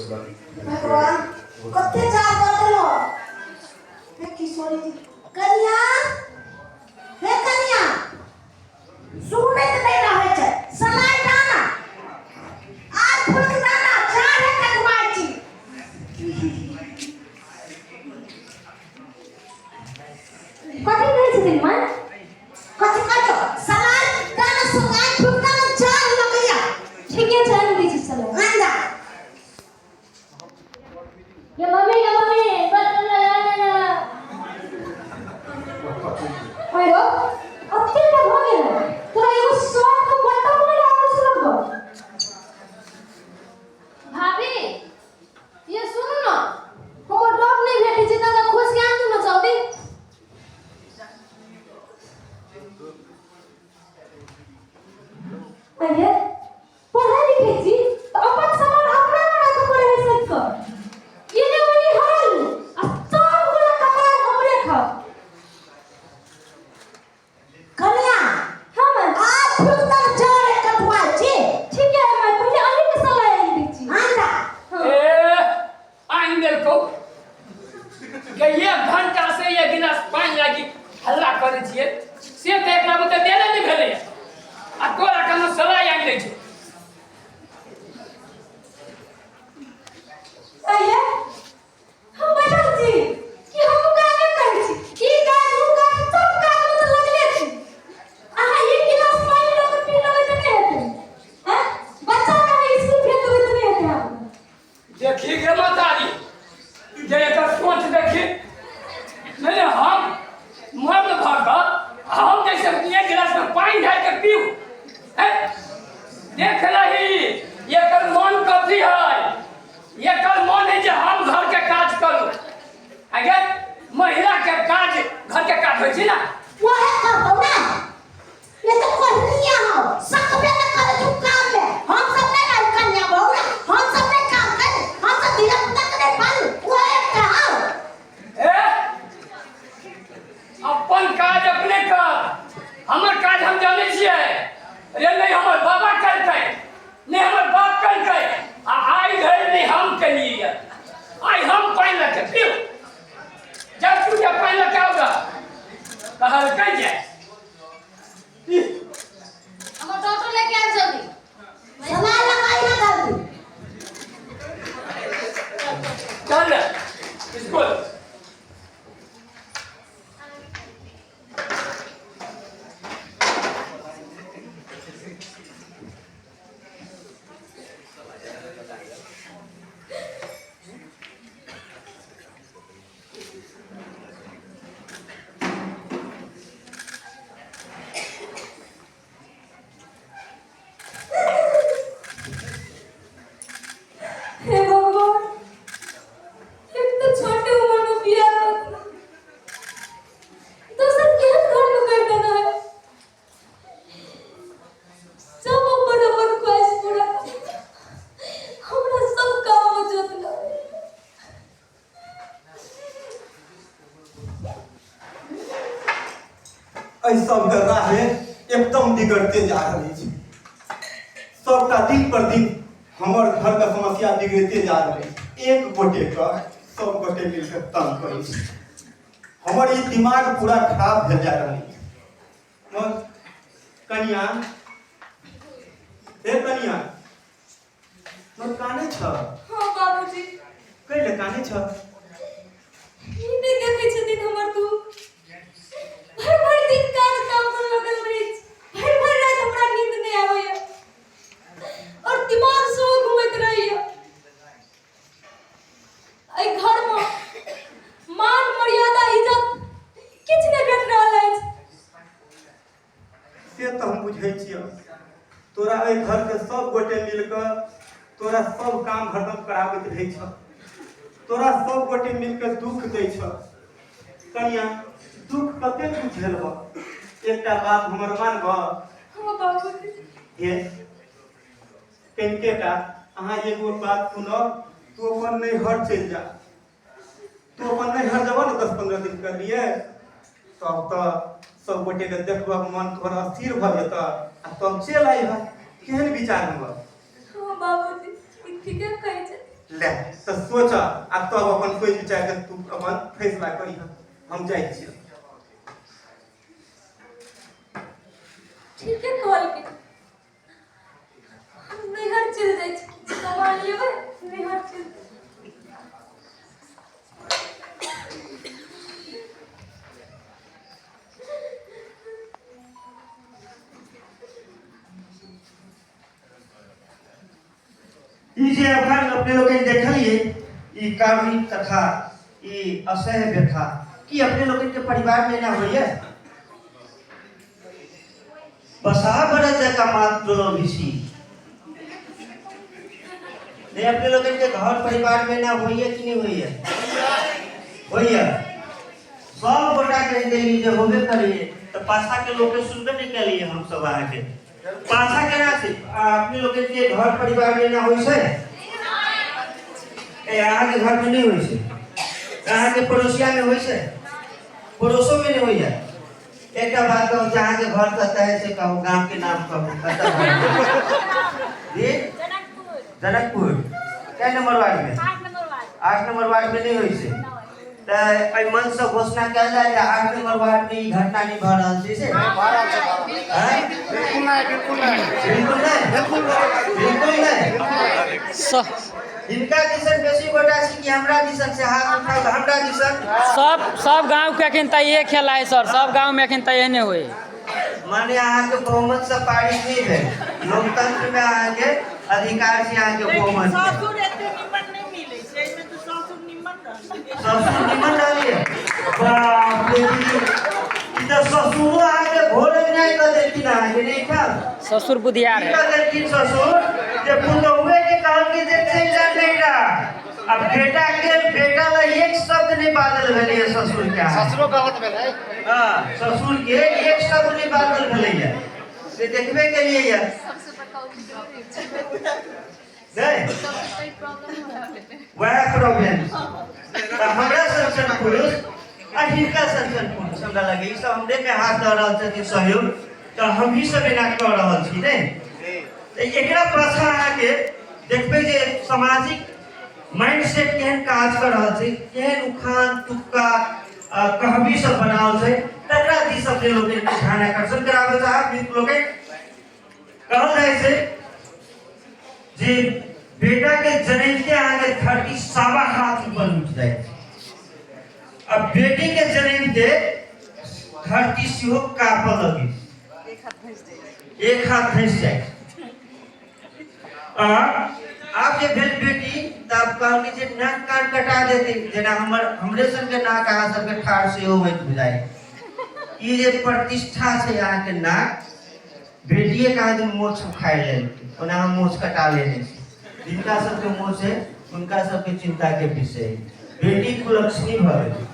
भगवान कते चार दऽ देलो हे किशोरी जी कनिया हे कनिया सुनैत नहि रहै छै सलाइ दाना आर फुलक दाना चार है कटवाइ छी। कथी कहै छथिन माँ? कथी कहै छौ? सलाइ दाना सलाइ फुलक दाना चार लगैया। ठीके छै, आनि दै छी सलाइ। आनि दा। ये मम्मी, ये मम्मी, बटन लगा देना। ओए रो, अते टा भऽ गेल तोरा एगो शर्ट के बटन नहि आबै छौ लगबऽ। भाभी ये सुनू न, हमर डॉग नहि भेटै छै, तनका खोज के आनू न जल्दी। अरे पढ़ै लिखै छी तऽ अपन सामान अपना ने राखऽ पड़ै है सैत कऽ। एने ओने हरल आ सब गोरा कपार हमरे खाओ। कनिया हाँ माँ। आज फुर्सत जरे कटवा छी। ठीक है माँ, पहिले अहीं के सलाह आनि दै छी। आन दा। हाँ। ए आनि देलकौ के एक घंटा से एक गिलास पानि लागी हल्ला करै छियै से तऽ एकरा बुते देले नहि भेलैया आ तोरा कनो सलाइ आनि दै छौ। आइए हम बैठल छी कि हम काजे करै छी, ई काज ओ काज सब काज में तऽ लगले छी। अहाँ एक गिलास पानि लऽ कऽ पी लेबै तऽ नहि हेतै? आँय, बच्चा के अहाँ स्कूल भेज देबै तऽ नहि हेतै? अहाँके देखी गे महतारी जे एकर सोच देखी नहीं नहीं, हम मर्द भऽ कऽ हम जैसे एक गिलास में पानि ढारि के पीऊ हैं? देख रही एकर मन कथी है, एकर मन है जे हम घर के काज करू। आगे महिला के काज घर के काज होइ छै ना। वहे करतौ ना, ये तो कन्या हो सकबे न करे तू काम में। हम सब नहीं रही कन्या बहुरा, हम सब नहीं काम करे, हम सब धीरे पुता के नहीं पालू वहे कहा। ए अपन काज अपने कर, हमर काज हम जानै छियै। अरे नहीं हमर बाबा करतै, नहीं हमर बाप करतै, आ आइ धरि नहीं हम केलियै। आइ हम पानि लऽ के पीउ। जब तू जे पानि लऽ के आउ कहलकै जे हमर टोटो लेके आबि जल्दी। सलाह लगाई ना जल्दी। चल स्कूल। हे भगवान, एक तो छोटे उम्र में बियाह कर देना, दोसर केहन घर में कर देना है। सब अपन अपन ख्वाहिश पूरा कर, हमरा सब काम में जोतना। एहि सबके राहे एकदम बिगड़ते जा रहल अछि। सबटा दिन पर दिन हमर घरके समस्या बिगड़ते जा रहल अछि। एक गोटेके सब गोटे मिलके तंग करै छै। हमर ई दिमाग पूरा खराब भेल जा रहल अछि। कनिया, हे कनिया, तोर कानै छ? हाँ बाबूजी। कैले कानै छ? ई नहि देखै छथिन हमर दुख? भरि भरि दिन काज काम पर लगल रहै छी, भरि भरि राति हमरा नींद नहि आबैया और दिमाग सेहो घुमैत रहैया। एहि घरमे मान मर्यादा इज्जत किछु नहि भेट रहल अछि। से तऽ हम बुझै छियौ, तोरा एहि घरके सब गोटे मिलकऽ तोरा सब काम हरदम कराबैत रहै छौ, तोरा सब गोटे मिलकऽ दुख दै छौ। कनिया, दुख कते तू झेलबह? एकटा बात हमर मानबह? हाँ बाबूजी। हे कनिकेटा अहाँ एगो बात सुनब, तू अपन नैहर चलि जा। तू अपन नैहर जेबह ने 10-15 दिन के लिए, तब तऽ सब गोटेके देखबक मन तोहर अस्थिर भऽ जेतऽ आ तब चलि अइहऽ। केहन विचार हमर? हाँ बाबूजी, ई ठीके कहै छथिन। ले तऽ सोच आ तब अपन सोचि विचारि कऽ तू अपन फैसला करिह। हम जाइ छियै। ठीके कहलकै, हम नैहर चलि जाइ छी, किछु कमा लेबै, नैहर चलि। ई जे अखन अपने लोकनि देखलियै ई कारुणिक कथा, ई असह्य व्यथा, की अपने लोकनि के परिवार में एना होइए? बसहा बरद जकाँ माथ डोलबी छी। नहीं, अपने लोकनि के घर परिवार में एना होइए कि नहीं होइए? होइए। सब गोटा कहि देलियै जे होबे करिए, तऽ पाछा के लोक के सुनबे नहि केलियै हमसब अहाँके। पाछा केना छै? अपने लोक के घर परिवार में एना होइ छै? ए अहाँके घर में नहीं होइ छै? अहाँके पड़ोसिया में होइ छै? पड़ोसो में नहीं होइए? एकटा बात कहू, जे अहाँके घर कतऽ है से कहू, गाम के नाम कहू, कतऽ घर? जी, जनकपुर। कै नंबर वार्ड में? 8 नंबर वार्ड में नहीं होइ छै? तऽ एहि मंच सँ घोषणा कयल जाय जे 8 नंबर वार्ड में ई घटना नहि भऽ रहल छै से? आँय? बिल्कुल नहीं, बिल्कुल नहीं। बिल्कुल नहीं, बिल्कुल नहीं। हिनका दिसन बेसी गोटा छी कि हमरा दिसन से हाथ उठाउ तऽ हमरा दिसन? सब सब गांव के अखन तऽ इहे खेला है सर, सब गांव में अखन तऽ एहने होए। माने अहाँके बहुमत से पारित नहि भेल। लोकतंत्र में अहाँके अधिकार छै अहाँके बहुमत के। सासुर एते निमन नहि मिलै छै, एहिमे तऽ सासुर निमन रहलै। ससुर निमन रहलियै? बाप रे दीदी, ई तऽ ससुरो अहाँके घोर अन्याय कऽ देलखिन अहाँके, नहि ठाम? ससुर बुधियार की है। कऽ देलखिन ससुर जे पुतहुए के कहलखिन जे चलि जा नैहरा, आ बेटा के बेटा ला एक शब्द नहि बाजल भेलैए ससुर के अहाँके। ससुरो गलत भेलै। हाँ, ससुर के एक शब्द नहि बाजल भेलैए से देखबे केलियै ये। नहीं, वएह प्रॉब्लम तऽ हमरा सन सन पुरुष आ हिनका सन सन पुरुष, हमरा लगैए ई सब हमरे में हाथ दऽ रहल छथिन सहयोग, तऽ हमही सब एना कऽ रहल छी। नहि तऽ एकरा पाछाँ अहाँके देखबै जे सामाजिक माइंड सेट केहन काज कऽ रहल छै, केहन उखान तुक्का कहबी सब बनाओल छै, तकरा दिस अपने लोकनि ध्यान आकर्षण कराबऽ चाहब। मित्र लोकनि, कहल जाइ छै जे बेटा के जनैते अहाँके धरती 1.25 हाथ ऊपर उठि जाइ छै, आ बेटी के जनैते धरती सेहो काँपऽ लगै छै, एक हाथ धँसि जाइ छै। आ आब जे भेल बेटी तऽ आब कहलकै जे नाक कान कटा देतै, जेना हमर हमरे सनके नाक अहाँ सबके ठाढ़ सेहो होइत बुझाइ। ई जे प्रतिष्ठा छै अहाँके नाक, बेटिए के आदमी मोछ उखाड़ि लेलकै, ओना हम मोछ कटा लेने छी। जिनका सबके मोछ है हुनका सबके चिंता के विषय, बेटी कुलक्षणी भऽ गेलै।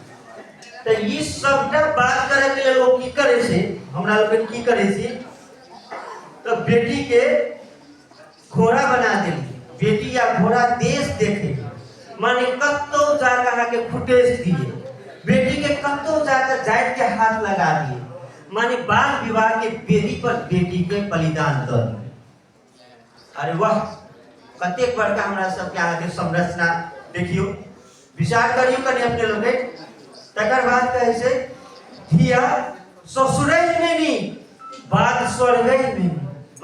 तऽ ई सबटा बात करे के लेल ओ की करै छै, हमरा लोकनि की करै छी तऽ बेटी के घोड़ा बना देलकै। बेटी या घोड़ा देश देखे, माने कतौ जाके अहाँके खुटेस दिए, बेटी के कतौ जाके जाति के हाथ लगा दिए, माने बाल विवाह के वेदी पर बेटी के बलिदान दऽ दिए। अरे वाह, कतेक बड़का हमरा सबके अहाँके संरचना देखियौ, विचार करियौ कनि अपने लोकनि। तकर बाद कहै छै धिया ससुरै में नी बात स्वर्गै में,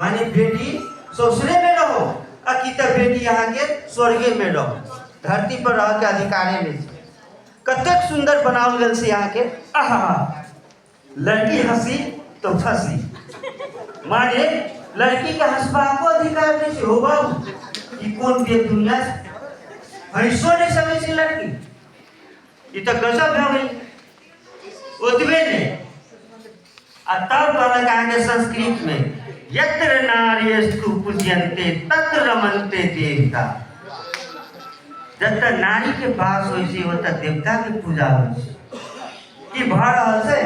माने बेटी ससुरे में रहो आ की तऽ बेटी अहाँके स्वर्गे में रहो, धरती पर रहके अधिकारे नहि छै। कतेक सुन्दर बनाओल गेल छै अहाँके। आहा, लड़की हंसी तो फंसी, माने लड़की के हंसबाको अधिकार नहीं छै। हो बाबू, ई कोन के दुनिया छै, हंसो नहीं सकै छै लड़की, ई तऽ गजब भऽ गेल। ओतबे नहि, आ तब कहलक अहाँके संस्कृत में यत्र नार्यस्तु पूज्यन्ते तत्र रमन्ते देवता, जतऽ नारी के वास होइ छै ओतऽ देवता के पूजा होइ छै। की भऽ रहल छै?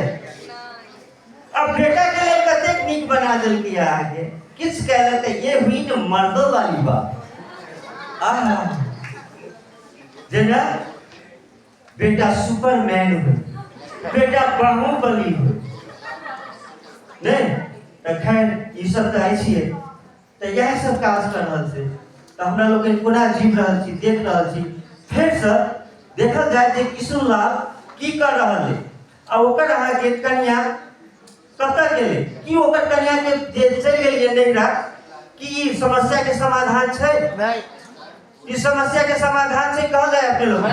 अब बेटा के लेल कतेक नीक बना देलकै अहाँके, किछु कहलक तऽ ये हुई न मर्दों वाली बात। आह, जेना बेटा सुपरमैन हुए, बेटा बाहुबली हुए, नहीं तऽ खैर ई सब तऽ अछिए, तऽ इएह सब काज कऽ रहल छै। तऽ हमरा लोकनि कोना जीव रहल छी देख रहल छी फेरसँ देखल जाय जे किशुन लाल की कर रहल अइ आ ओकर अहाँके कनिया कतऽ गेलै की ओकर कनियाके जे चलि गेलियै नैहरा की ई समस्याके समाधान छै नहीं ई समस्या के समाधान छै कहल जाय अपने लोग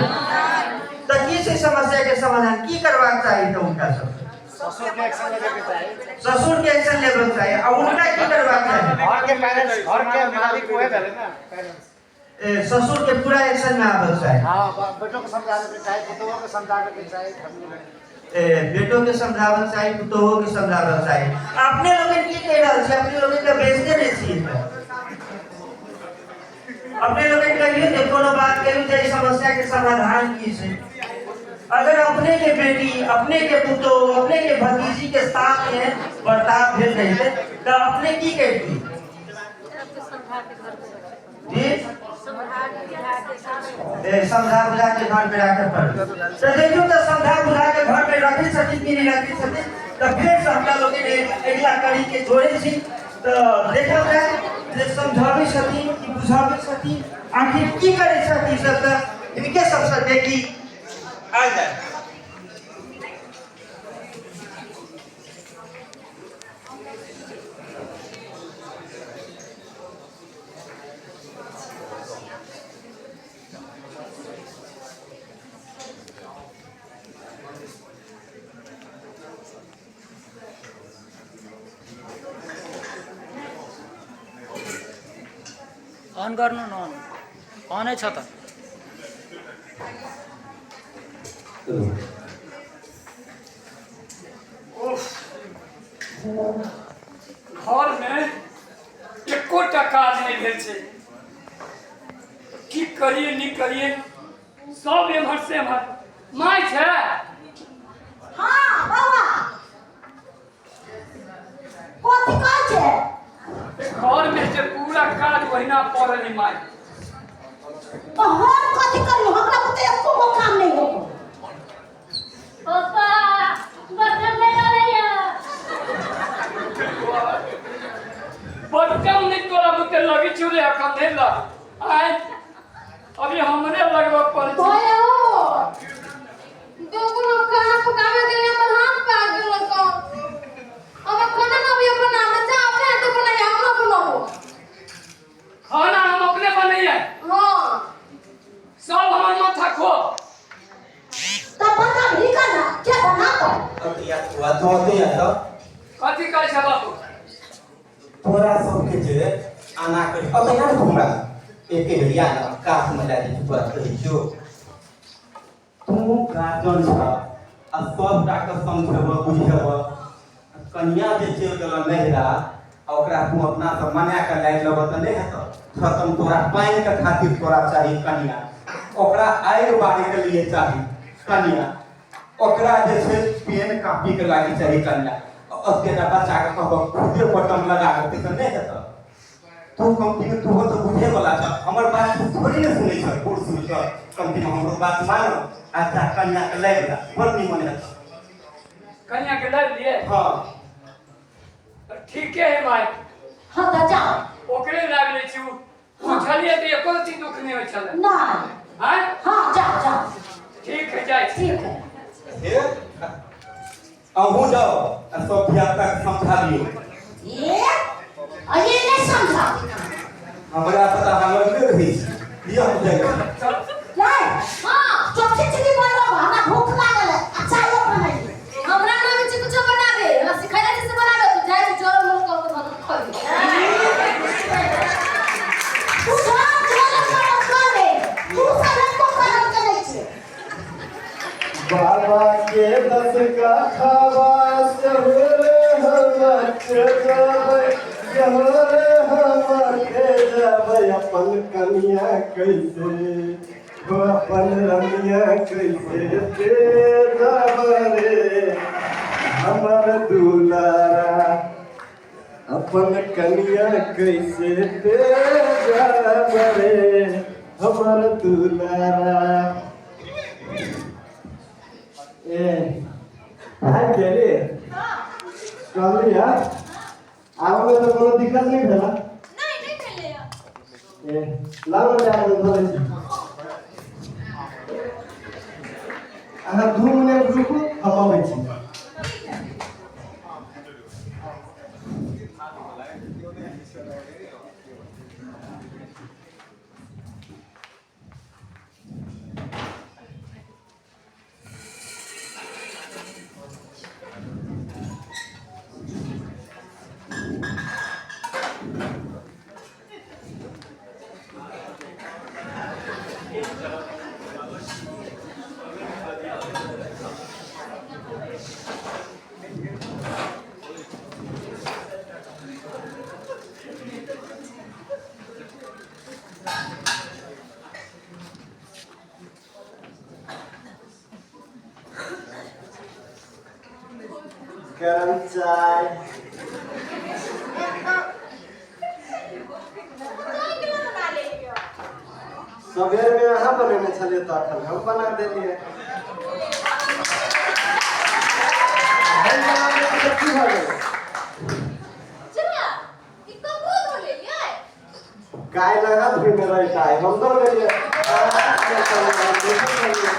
तऽ की छै समस्या के समाधान की करबाक चाही तऽ हुनका सब ससुर के एक्शन लेवे के चाही ससुर के एक्शन लेबक चाही आ हुनका की करबाक चाही घर के पेरेंट्स घर के मालिक वही भेले ना पेरेंट्स ए, ससुर के पूरा एक्शन में आबक चाही हाँ बेटो के समझावे के चाही पुतोहो के समझावे के चाही फैमिली में ए, बेटो के समझाबक चाही पुतोहो के समझाबक चाही अपने लोगन की कहि रहल छी अपने लोगन तऽ बेचते नहि छियै तऽ अपने लोगन कहियो जे कोनो बात कहियो जे ई समस्या के समाधान की छै अगर अपने के बेटी अपने के पुतोह अपने के भतीजी के साथ में बर्ताव भेल रहिते तऽ अपने की कहिती जी ए, समझा बुझा के घर पे राखे पड़त तऽ देखियौ तऽ समझा बुझा के घर पे रखै छथिन कि नहि रखै छथिन तऽ फेरसँ हमरा लोकनि अगिला कड़ी के जोड़ै छी तऽ देखल जाय जे समझाबै छथिन कि बुझाबै छथिन आखिर की करै छथिन सब तऽ हिनके सबसँ देखी आ जाय अन गर्नु न अन अनै छ त घरमे एकोटा काज नहि भेल छै की करिए नहि करिए सब एम्हर से एम्हर माय छै हाँ बौआ कथी कहै छै घरमे जे पूरा काज ओहिना पड़ल है माय तो हम कथी करियो हमरा बुते एको गो काम नहीं हो पापा बर्तन ले रहे बटम नहीं तोरा बुते लगी छुले अखन नहीं लग आय अभी हमरे लगबऽ पड़ै छै भैया हो दोगो हम खाना पकावे के लिए हमर हाथ पाक गेल को हम खाना ना भी बनावे जा अपने हाथ बनाइए हम ना बनाबो खाना हम अपने बनैये हां सब हमर माथा खो तब बता भी करना के बना तो अतिया हुआ तो अतिया तो कथी कहै छै बाबू तोरा सबके जे आना कर अब यहाँ घुमरा एके बेरिया न काफ में ला दी तोरा कहै छियो तू गार्जियन छ आ सबटा के समझेब बुझेब कनिया जे चलि गेल नैहरा आ ओकरा तू अपना से मना के लाबि लेबह तऽ नहि हेतौ खत्म तोरा पानिके खातिर तोरा चाही कनिया ओकरा आगि बारैके लिए चाही कनिया ओकरा जे छै पेन कापीके लागि चाही कनिया ओतेटा बच्चाके कहबह खुदे बटम लगा देतै तऽ नहि हेतौ तू कमती में तू तऽ बुझे वाला छ हमर बात तू थोड़ी ने सुनै छ बूढ़ सुन कऽ कमती में हमरो बात मान आ जा कनिया के लाबि ला बड़ निमन हेतौ कनिया के लाबि लिए हाँ ठीके है माय हाँ तऽ जाओ ओकरे लाबि लै छी पुछलियै तऽ एको रत्ती दुख नहि होइ छलै नहीं आँय हाँ जाओ जाओ ठीक है जाइ छी ठीक है हे अहूँ जाओ आ सब धियापुता के समझा दियौ ये अये नहीं समझा हमरा पता हम लगले रहै छी लिअ हम जाइ छी चल नहीं हाँ जो खिचड़ी बनलो हमरा भूख लागल है अच्छा ये बनाइए हमरा ना आबै छै कुछो बनाबे हमरा सिखैले छै से बनाबे तू जाइ छै जरल मरल कऽ के धऽ खोल तू सब जोरन करम कर ले तू सब एको करम के नहीं छे बाबा के दस का खवास हो रे हमर के जाबै हो रे हमर के जाबै अपन कनिया कैसे हो अपन रमिया कैसे दे जाबै रे हमर दुलारा अपन कनिया कैसे दे जाबै रे हमर दुलारा ए आबि गेली कहली हँ आबऽमे तऽ कोनो दिक्कत नहि भेला नहीं नहीं भेलैया ए लाउ ने बैग में धऽ दै छी। अहाँ 2 मिनट रुकू, हम अबै छी। गरम चाय। चाय केना बना लेलियै? सवेर में अहाँ बनेने छलियै, तऽ अखन हम बना देलियै। हम बना देलियै तऽ की भऽ गेलै? जा, ई कबो धो लेलियै? काल्हि अहाँ धोने रही तऽ आइ हम धो देलियै। अहाँ धोने छलियै, हम धोने छलियै।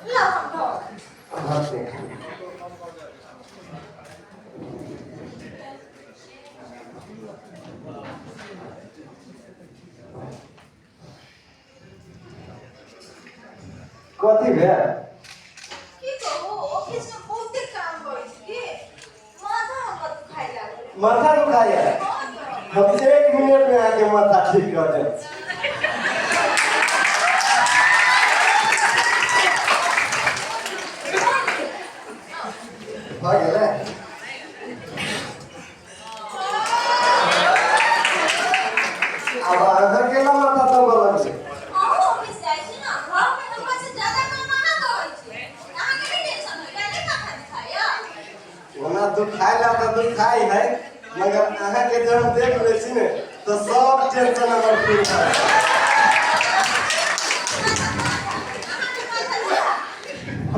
लाउ, हम धो। अहाँ देख। कथी भेल? की कहू, ऑफिस में बहुते काम होइ छै की, माथा हमर दुखाय लागल। माथा दुखाइया? हँ तऽ। हम 1 मिनट में आके माथा ठीक कर देब। भऽ गेलै। आब अहाँ केना माथा दबऽ लगलै? अहूँ ऑफिस जाइ छी ने, घर में हमरा से ज्यादा काम अहाँ करै छी। अहाँके भी टेंशन होइया नहि माथा दुखाइया? ओना दुखाय ला तऽ दुखाय है, मगर अहाँके जब हम देख लै छी ने तऽ सब टेंशन हमर दूर भऽ जाय। अहाँके माथा दुखा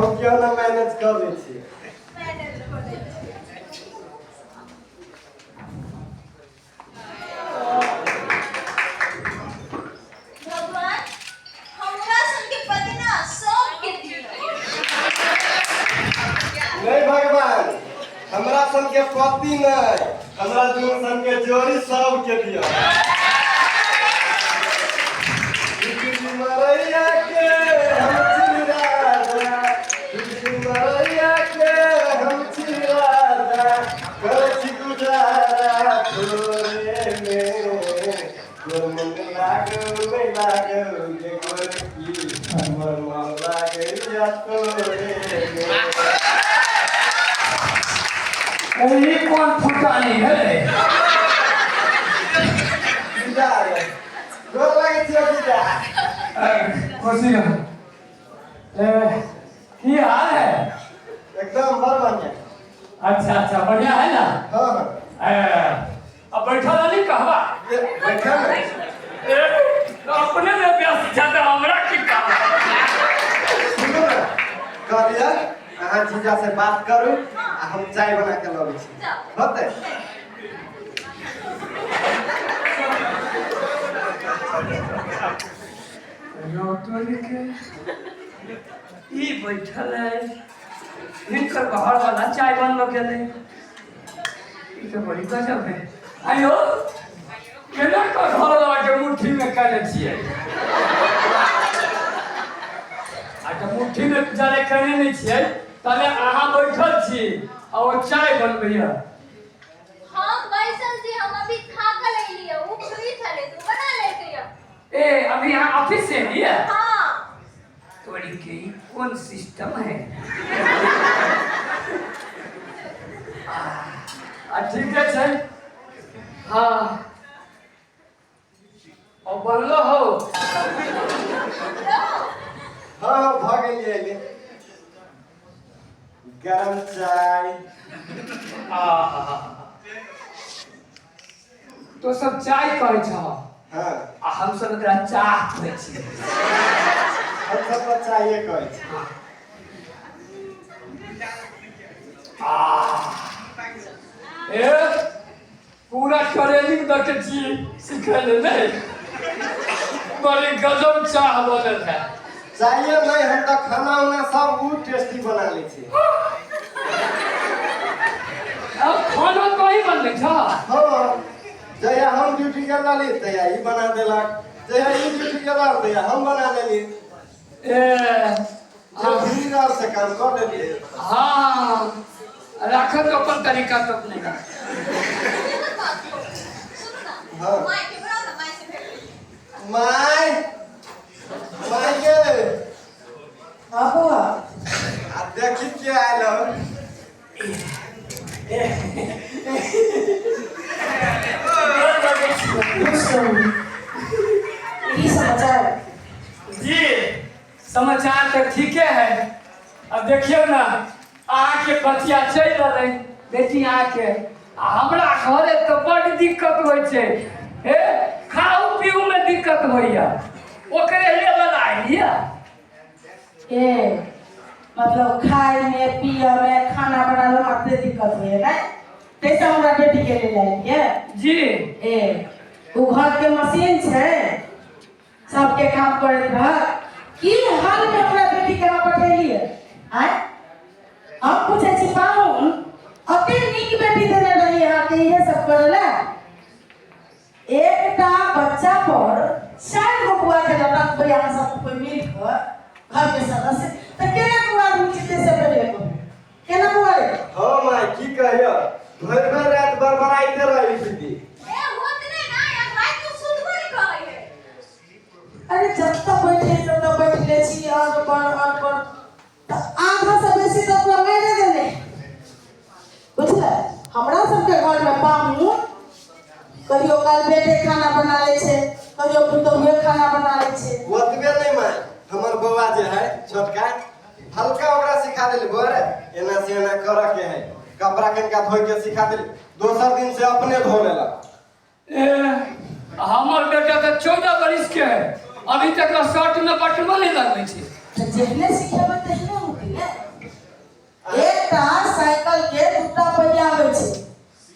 हम क्यों ना मैनेज कऽ लै छियै। मैनेज कऽ लै छी। भगवान हमरा सन के पति ना सबके दियौ। नहीं भगवान, हमरा सन के पति नहीं, हमरा दुनू सन के जोड़ी सबके दियौ। बिजली मरैया के हम छी राजा, बिजली मरैया के हम छी राजा, करै छी गुजारा थोड़े में। तोर मन लागौ नहि लागौ गे गोरकी, हमर मन लागैया तोरे में। ई कोन फुटानी भेलै? जीजा रे, गोर लागै छियौ जीजा। खुशी रहो। ए, की हाल है? एकदम बड़ बढ़िया। अच्छा, बढ़िया है ना? हाँ। ए, अब बैठल रहली कहवा। बैठल ने। ए, अपने में व्यस्त छै तऽ हमरा की कहवा? सुनू ने, कहलियै अहाँ जीजा से बात करू आ हम चाय बना के लबै छी। जाउ। होतै? रौतोली के ई बैठल है, हिनकर घर वाला चाय बनबऽ गेलै। ई तऽ बड़ी गजब है। आयो, केना कऽ घर वाला के मुट्ठी में कयने छियै? आ तऽ मुट्ठी में जाले कयने नहि छियै, तहने अहाँ बैठल छी आ ओ चाय बनबैया। हम बैसल छी, हम अभी थाकल अइली, उ फ्री छलै तऽ उ बना लेलकै। ए, अभी यहाँ ऑफिस से एलियै? हाँ। तोरी के, ई कोन सिस्टम है? आ ठीक छै। हाँ, और बनलो हो? हाँ, भऽ गेलियै, एलियै। गरम चाय। आहा, तो सब चाय कहै छह? हाँ। आ हम सब एकरा चाह कहै छियै। हम सब तऽ चाये कहै छी। आह। के छी सिखै ले नहि। बड़ी गजब चाह बनल है। चाहिए नहीं, हम तो खाना उना सब उ टेस्टी बना लै छी। अब खाना कहीं बनलै छ? हाँ, जहिया हम ड्यूटी गेल रहली तहिया ई बना देलक, जहिया ई ड्यूटी गेल रहल तहिया हम बना देली। ए जे फ्री रहल से काम कर लेली। हाँ, राखत अपन तरीका तो अपने का। हाँ my, my के। हाँ बौआ। आ देखी के आयल हो। खुश रहू। की समाचार? जी समाचार तऽ ठीके है। अब देखियौ ने, अहाँके बचिया चलि रहलै बेटी अहाँके, आ हमरा घरे तऽ बड्ड दिक्कत होइ छै। हे खाउ पीबूमे दिक्कत होइए, ओकरे लेवल आइए। ए मतलब खाय में पिय में खाना बनावे में अते दिक्कत होइए ने, तैसे हमरा बेटी के लेल आइए? जी। ए उ घर के मशीन छै, सबके काम करैत रहत। की हाल में हमरा बेटी के अहाँ पठेलियै? आँय, हम पूछै छी पाहुन, अते नीक बेटी देने रही अहाँके, इहे सब करै लए? एकटा बच्चा पर 4 गो बुआ के लटकबै अहाँ सब कोइ मिल कऽ घर के सदस्य, तऽ केना बुआ आदमी जीते से पहिले कहू, केना बुआ रे? हाँ माय, की कहियो, भरि भरि राति बड़बड़ाइते रही दीदी। ए होत नहीं ना यार, रात को सुतबो नहीं करै है। अरे जब तक बैठे तब तक बैठले छी अर पर अर पर, तऽ आधा से बेसी तऽ पूरा मारि देने। बुझले, हमरा सबके घरमे पाहुन कहियो काल बेटे खाना बना लै छै, कहियो पुतोहुए खाना बना लै छै। ओतबे नहीं माय, हमर बौआ जे है छोटका, हल्का ओकरा सिखा देली, बौआ रे एना से एना करऽ के है, कपड़ा कनिका धोइ के सिखा देली, दोसर दिन से अपने धो लेलक। ए हमर बेटा तऽ 14 बरिस के है, अभी तक शर्ट में बटनो नहीं लगबै छै। तऽ जेहने सिखेबै तेहने होतै ने। एकटा साइकिल के दूटा पहिया होइ छै,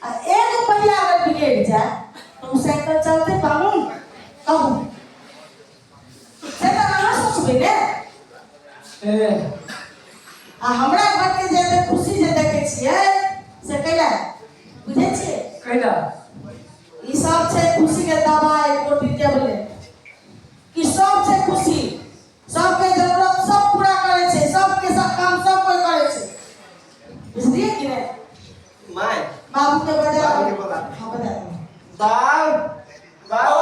आ एगो पहिया अगर बिगड़ि जाय तऽ ओ साइकिल चलतै पाहुन? कहू, से तऽ अहाँ सोचबै ने। ए आ हमरा घरके जे एते खुशी जे देखै छियै से कैला बुझै छियै? कैला? ई सब छै खुशी के दवाई, गोटी टेबलेट, कि सब छै खुशी, सबके जरूरत सब पूरा करै छै, सबके सब काम सब कोइ करै छै। बुझलियै कि नहि? माय, बाबू के बजा। बाबू के बजा। हाँ, बजा। बाबू, बाबू।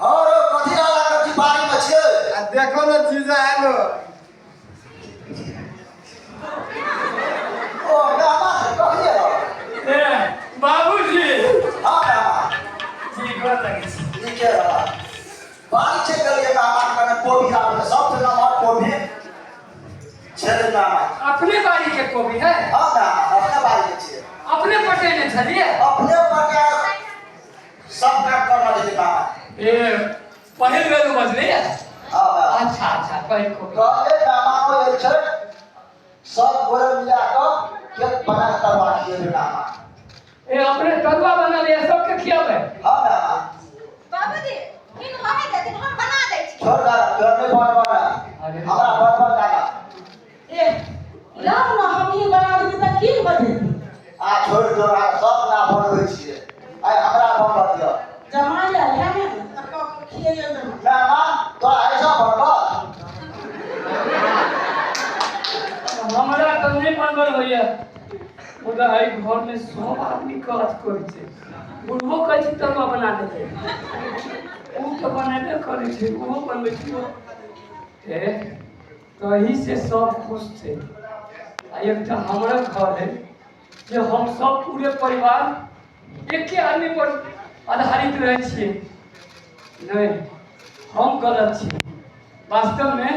और कथी रहला, कथी बारी में छियै? आ देखो ने जीजा आयल हो। ओ मेहमान कखनी एलो? ए बाबूजी। हाँ मेहमान। जी गोर लगै छी। नीके रहला। बारी चेक करिए मेहमान, कने कोबी आबै सबसे नमहर कोबी छेलै मेहमान। अपने बाड़ी के कोबी है? हाँ मेहमान, अपने बारी के छियै। अपने पटेने छलियै? अपने पटा सब काम करना छै मेहमान। ए पहिल बेर उपजलै? हाँ मेहमान। अच्छा अच्छा, पहिल कोबी। कहले मेहमानो आयल छै, सब गोरे मिला कऽ केक बना कऽ तरुआ खिएबै मेहमान। ए अपने तरुआ बना लिया, सबके खियाबै? हाँ मेहमान। बाबूजी किन रहे देथिन, हम बना दै छी। छोड़ दे, तोरा नहीं बनबऽ ना, हमरा बनबऽ जाना। ए लाउ ने, हम ही बना देबै तऽ की बजेतै? आ छोड़ दो, आ सब ना बनबै छियै, आइ हमरा बनबऽ दिअ। जमाइ आयल है ने, तऽ कऽ के खियैयौ जमाइ। मेहमान तोरा ऐसा बनबऽ? हमरा तऽ नहि बनबल होइए, मुदा एहि घरमे सब आदमी काज करै छै। बुढ़बो कहै छै तरुआ बना देबै, ओ तऽ बनेबे करै छै, ओहो बनबै छै। ए तही से सब खुश छै। आ एकटा हमरा घर है जे हम सब पूरे परिवार एके आदमी पर आधारित रहै छियै। नहि, हम गलत छी। वास्तवमे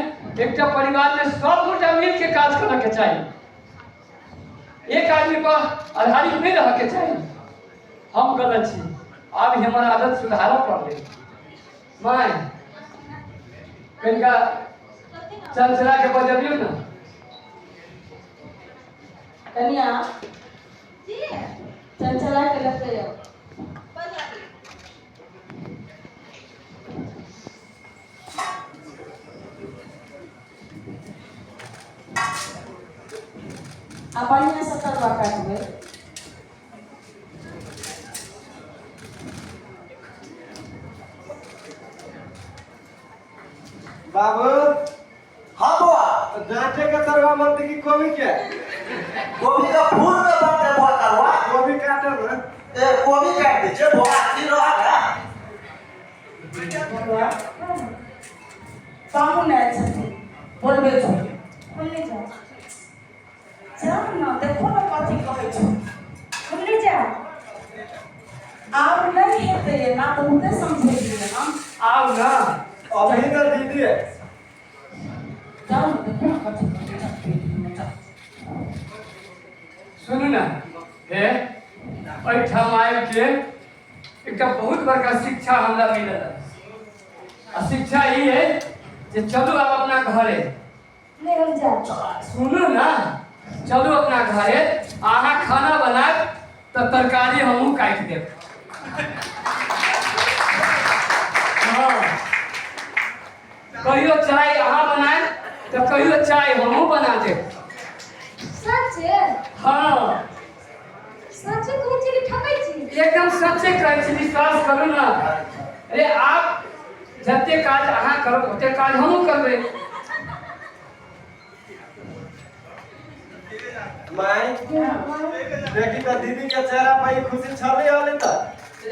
एकटा परिवारमे सब गोटा मिलके काज करऽके चाही, एक आदमी पर आधारित नहीं रहके चाही। हम गलत छी, आब हमर आदत सुधारऽ पड़लै। माय, कनिका चलचला के बजबियौ ने। कनिया। जी। चलचला के लगतै। बजा दी। आ बढ़िआँ से तरुआ काटबै। बाबू। हाँ बौआ। जांचे के तरुआ बनते कि कोबी के? गोभी का फूल में बनते बौआ तरुआ। कोबी काटल ना। ए गोभी काट दे छे बौआ की रहा है। बौआ पाहुन आयल छथिन, बोलबे छौ। हम नहि जायब। जाउ ने, देखो ने कथी कहै छौ। हम नहि जायब। आब नहि हेतै एना, बहुते समझेलियै हम। आउ ना। अभी तो दीदी है। जाउ ने, देखो ने कथी कहै छौ, पेटमे जाउ। सुनू ने, हे एहिठाम आबि के एकटा बहुत बड़का शिक्षा हमरा मिलल आ शिक्षा ई है जे चलू आब अपना घरे। नहि हम जायब। सुनू ना, चलू अपना घरे, अहाँ खाना बनायब तऽ तरकारी हमहूँ काटि देब। हाँ, कहियो चाय अहाँ बनायब तऽ कहियो चाय हमहूँ बना देब। सच्चे? हाँ। सच्चे कहै छी कि ठकै छी? एकदम सच्चे कहै छी, विश्वास करू ना। अरे आप जते काज अहाँ करब ओते काज हमहूँ करबै। माय देखी तो दीदी के चेहरा पर ई खुशी छले हले त।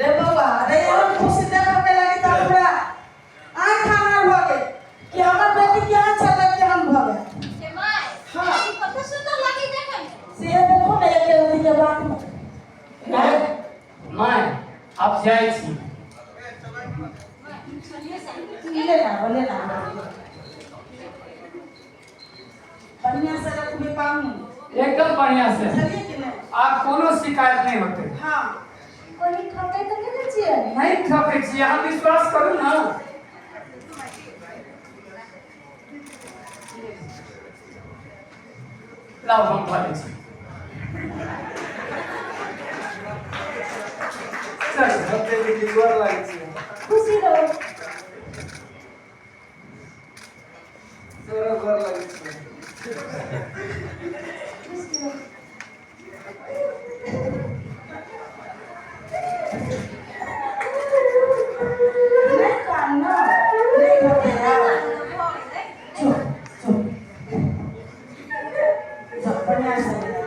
रे बौआ रे, एहन खुशी देखऽ के लागी तऽ हमरा आँखि आनार भऽ गेल कि हमर बेटी केहन छलै, केहन भऽ गेल। हे my. हाँ। ई कते सुंदर लागी देखै में। से देखो ने एक रत्ती के बात में। माय आब जाइ छी। ले ना, ले ना, बढ़िया से रखबे पाहुन। एकदम बढ़िया से। बुझलियै कि नहि? आब कोनो शिकायत नहि होतै। हाँ। कहीं ठकै तऽ नहि ने छियै? नहि ठकै छी, अहाँ विश्वास करू ना। लाउ हम भरै छी। चल। होते दीदी गोर लागै छी। खुशी रहू। तोरा गोर लागै छी। खुशी रहू। नहि कान न, नहि होतै आब। चुप चुप, जाओ बढ़िया से जाओ।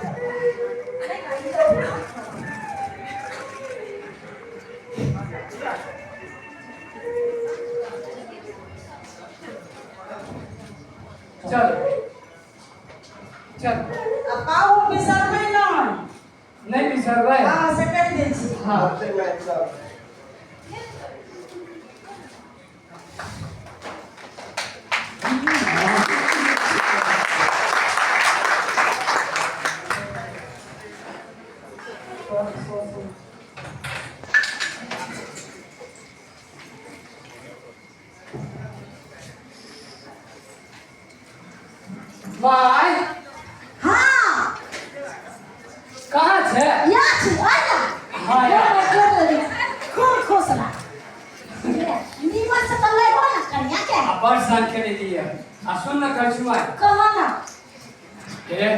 चल चल। आ पाहुन बिसरबै नहि। नहि बिसरबै। हाँ, से कहि दै छी। हाँ। होते माय चल। माय। हाँ। कहाँ छै? या छी, आ जा। हाँ, या। गोर लगे। खूब खुश रह। नीमन से तऽ लेबो ना कनिया के। आ बड़ सान के लिए आ सुन न कहै छी माय। कहो ना। ए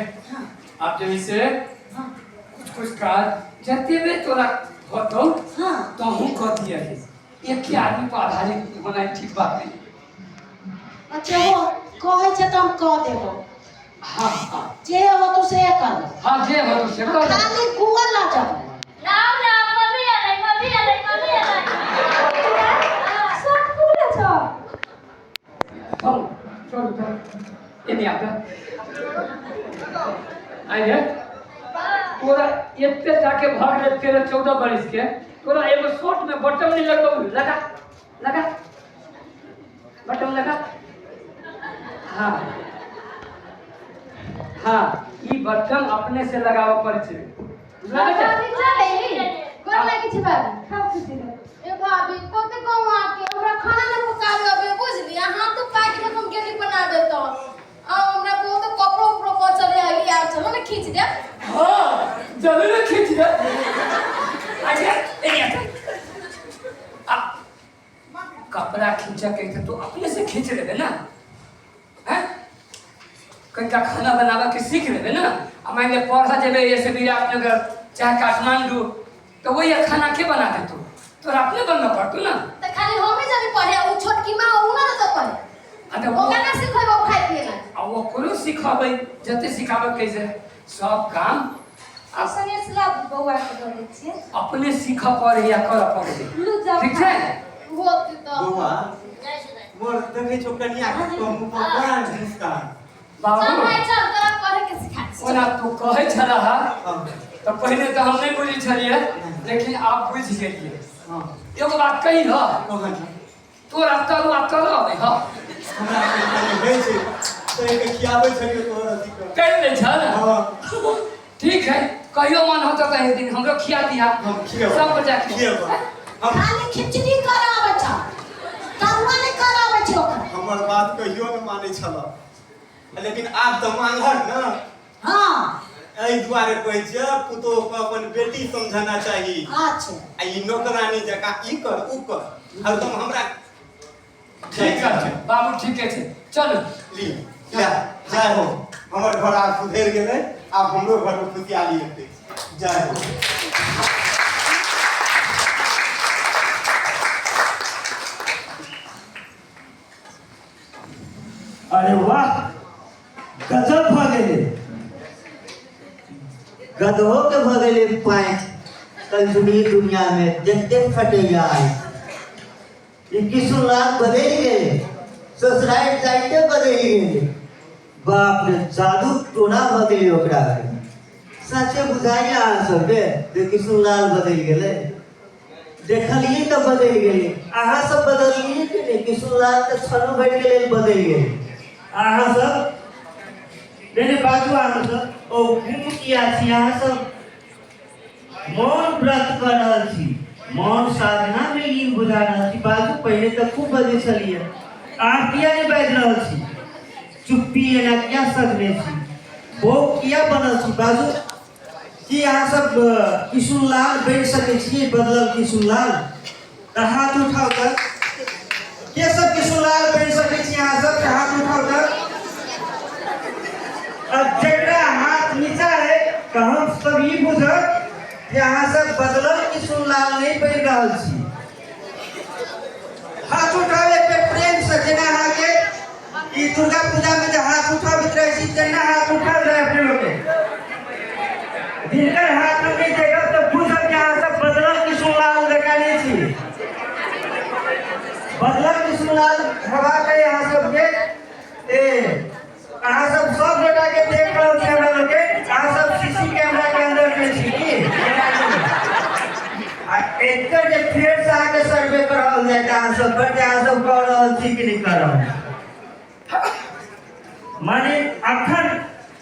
आप जे से कुछ कुछ काज जते भी तोरा होतौ हाँ। तो हूँ कह दिया है। एक ही आदमी पर आधारित होना ठीक बात नहीं। अच्छा हो कहै छै तऽ हम कह देबो। हाँ हाँ। जे हो तू से कर। हाँ जे हो तू से कर। खाली गूगल ना जाओ। राम राम, मम्मी आलै, मम्मी आलै, मम्मी आलै। सब पूरा छौ। चल चल चल, एने आबे। आइए तोरा एते जाके भऽ गेलै 13-14 बरिस के, तोरा एगो शर्ट में बटन नहीं लगबौ। लगा लगा बटन लगा। हाँ हाँ, ई बटन अपने से लगाबऽ पड़ै छै। लगा जा। भाभी चलै, गोर लागै छी भाभी। हाँ, खुशी रहो। ए भाभी, कते कहूँ आके हमरा खाना न पकाबे अबे बुझली, अहाँ तो पाकि में हम गेली बना देतो। आ हमरा बहुत कपड़ो उपड़ो बचल है, अभी आब चलो ना खींच दे। हाँ जरूर खींच दे। अच्छा ए आ कपड़ा खींचा के तो अपने से खींच लेबे ना, हैं? कनिका खाना बनाबऽ के सीख लेबै ने आ मानि लिअ पढ़ऽ जेबै एहिसँ विराटनगर चाहे काठमांडू तऽ वही खाना के बना देतौ तोरा अपने बनबऽ पड़तौ ने। तऽ खाली हमे जाबे पढ़े आ उ छोटकी माँ उ ना रहतौ पढ़े। आ तऽ ओकरा ना सिखेबै खाय पिए ला। आ ओकरो सिखबै जते सिखाबै कैसे सब काम आ सनेस ला बौआ के दऽ दै छियै। अपने सीखऽ पड़ै या करऽ पड़ै। लू जाउ। ठीक छै। होतै तऽ बौआ मोर देखै छौ कनिया के मुँह पर बड़ा मुस्कान। बाबू चल भाइ चल तोरा पढ़े के सिखा दै। ओना तू कहै छलह तऽ पहिने तऽ हम नहि बुझै छलियै लेकिन आब बुझि गेलियै। एगो बात कही ह तोरा तरुआ करऽ अबै ह? हमरा कनि होइ छै तै के खियाबै छलियै तोहर अथी के कहि दै छल। हँ। ठीक है कहियो मन होतौ तऽ एक दिन हमरो खिया दिहा। हम खियेबै। सब बच्चा खियेबै। हम खाली खिचड़ी करऽ आबै छौ तरुआ नहि करऽ आबै छै ओकरा। हमर बात कहियो नहि मानै छल लेकिन आब तऽ मानलक ने। हाँ। एहि दुआरे कहै छियै पुतोह के अपन बेटी समझना चाही। अच्छा। आ ई नौकरानी जकाँ ई कर उ कर हरदम हमरा। ठीक है बाबू ठीके छै चलू। ली ले जय हो हमर घर आब सुधरि गेलै आब हमरो घर में खुशहाली हेतै। जय हो। अरे वाह गजब भऽ गेलै गधो के भऽ गेलै पाँच कलजुगी दुनिया में देख देख फटैया आइ ई किशुनलाल बदलि गेलै ससुरारि जाइते बदलि गेलै। बाप रे जादू टोना भऽ गेलै ओकरा। सचे बुझाइए अहाँ सबके जे किशुनलाल बदलि गेलै? देखलियै तऽ बदलि गेलै अहाँ सब बदललियै कि नहि? किशुनलाल तऽ क्षणो भरिके लेल बदलि गेलै। अहाँ सब नहि नहि बाजू अहाँ सब ओ गुम किया छी? अहाँ सब मौन व्रत कऽ रहल छी मौन साधना में लीन बुझा रहल छी। बाजू पहिले तऽ खूब बजै छलियै आब किया नहि बाजि रहल छी? चुप्पी एना किया सजने छी? बौक किया बनल छी? बाजू की अहाँ सब किशुनलाल बनि सकै छी? बदलल किशुनलाल तऽ हाथ उठाउ तऽ के सब किशुनलाल बनि सकै छी? अहाँ सब हाथ उठाउ तऽ। अब जकरा हाथ नीचा है तऽ हम सब ई बुझब जे अहाँ सब बदलल किशुनलाल नहीं बनि रहल छी। हाथ उठावे पे प्रेम से जेना अहाँके ई दुर्गा पूजा में जे हाथ उठाबैत रहै छी तेना हाथ उठाल रहे अपने लोग के। जिनकर हाथ हम नहीं देखब तऽ बुझब जे अहाँ सब बदलल किशुनलाल जकाँ नहीं छी। बदलल किशुनलाल हेबाक अइ अहाँ सबके। ए अहाँ सब सब गोटा के देख रहल छी हमरा लोग के। अहाँ सब सीसी कैमरा के अंदर में छी की? आ एकर जे फेर से अहाँके सर्वे कराओल जायत अहाँ सब पर जे अहाँ सब कऽ रहल छी कि नहि कऽ रहल। माने अखन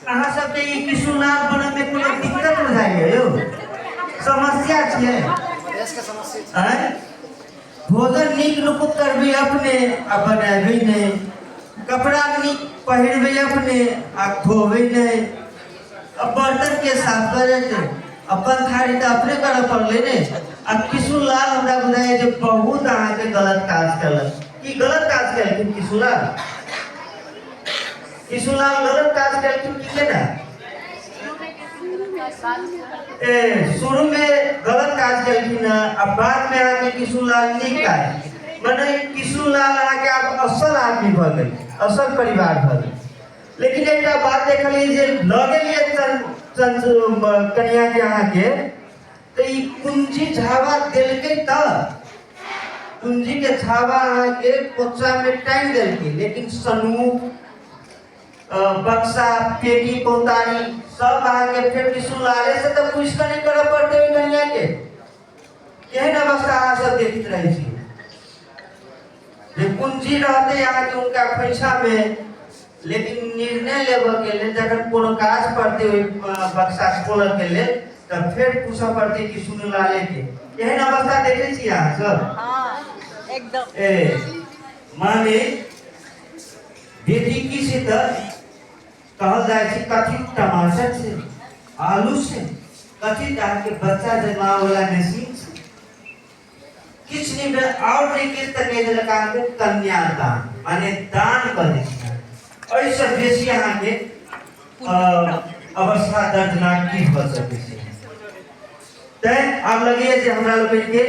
अहाँ सबके ई किशुनलाल बनऽ में कोनो दिक्कत बुझाइए यौ? समस्या छियै? देश के समस्या। आँय? भोजन नीक नुकुत करबै अपने आ बनेबै नहि, कपड़ा नीक पहिरबै अपने आ धोबै नहि, आ बर्तन के साफ करतै? अपन थारी तऽ अपने करऽ पड़लै ने। आ किशुनलाल हमरा बुझाइए जे बहुत अहाँके गलत काज केलक। की गलत काज केलखिन किशुनलाल? किशुनलाल गलत काज केलखिन की केना? ए शुरू में गलत काज केलखिन आ बाद में अहाँके किशुनलाल नीक काज माने किशुनलाल अहाँके आब असल आदमी भऽ गेल असल परिवार भऽ गेल। लेकिन एकटा बात देखलियै जे लऽ गेलियै कनिया के अहाँके तऽ ई कुंजी झावा देलकै तऽ कुंजी के झावा अहाँके पोचा में टांगि देलकै लेकिन सनूक बक्सा पेटी पौतारी सब अहाँके फेर किशुनलाले से तऽ पूछि कऽ नहि करऽ पड़तै ओहि कनिया के। केहन अवस्था अहाँ सब देखैत रहै छी जे कुंजी रहतै अहाँके उनका खोइछा में लेकिन निर्णय लेबऽ के लेल जखन कोनो काज पड़तै ओहि बक्सा खोलऽ के लेल तऽ फेर पूछऽ पड़तै किशुनलाले के। एहन अवस्था देखै छी अहाँ सब? हाँ एकदम। ए माने बेटी की छै तऽ कहल जाइ छै कथी टमाटर छै आलू छै कथी अहाँके बच्चा जन्माबैवला मशीन छै किछु नहि भेल आओर नहि किछु तऽ कहि देलक अहाँके कन्यादान माने दान कऽ दै छै। एहिसँ बेसी अहाँके अवस्था दर्दनाक की भऽ सकै छै। तैँ आब लगैए जे हमरा लोकनिके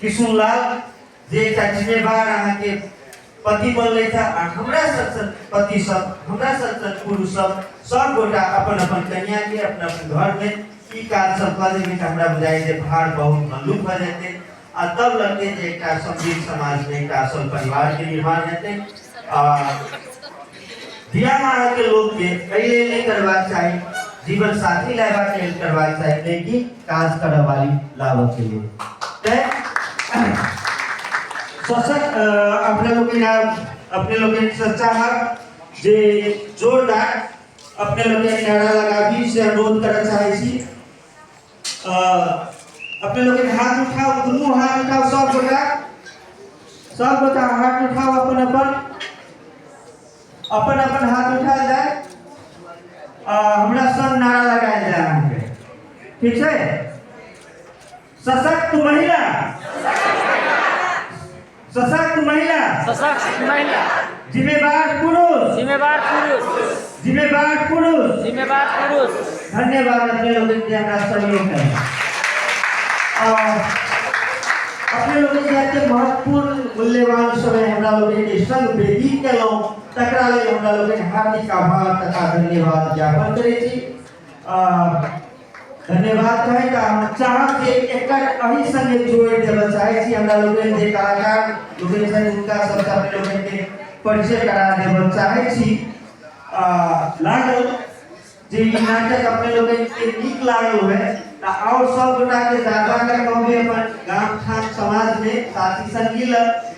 किशुनलाल जे एकटा जिम्मेवार अहाँके पति बनलथि आ हमरा सन सन पति सब, हमरा सन सन पुरुष सब, सब गोटा अपन अपन कन्याके अपन अपन घरमे ई काज सब कऽ देबै तऽ हमरा बुझाइए जे भार बहुत हल्लुक भऽ जेतै आ तब लगतै जे एकटा समृद्ध समाजमे एकटा असल परिवारके निर्माण हेतै। आ बियाह अहाँके लोकके एहि लेल नहि करबाक चाही, जीवन साथी लेबाक लेल करबाक चाही, नहि कि काज करऽ वाली लाबऽके लेल। तैँ सशक्त अपने लोकनि अपने लोकनिसँ चाहब जे जोरदार अपने लोकनि नारा लगाबी, से अनुरोध करऽ चाहै छी। अपने लोकनि हाथ उठाउ, दुनू हाथ उठाउ, सब गोटा, सब गोटा हाथ उठाउ, अपन अपन अपन अपन हाथ उठायल जाय आ हमरा संग नारा लगायल जाय अहाँके, ठीक छै? सशक्त महिला, सशक्त महिला, सशक्त महिला, जिम्मेदार पुरुष, जिम्मेदार पुरुष, जिम्मेदार पुरुष, जिम्मेदार पुरुष। धन्यवाद अपने लोगन के हमरा सहयोग है। अपने लोगन के एते महत्वपूर्ण मूल्यवान समय हमरा लोगन के संग व्यतीत केलहुँ, तकरा लेल हमरा लोगन हार्दिक आभार तथा धन्यवाद ज्ञापन करै छी। धन्यवाद कहैत हम चाहब जे एकर एहि संगे जोड़ि देबऽ चाहै छी। हमरा लोकनि जे कलाकार लोकनि छथि हुनका सबसँ अपने लोकनिके परिचय करा देबऽ चाहै छी। लागल जे ई नाटक अपने लोकनिके नीक लागल हुए तऽ आओर सब गोटाके जा जा कऽ कहबै अपन गाम ठाम समाजमे साथी संगी लग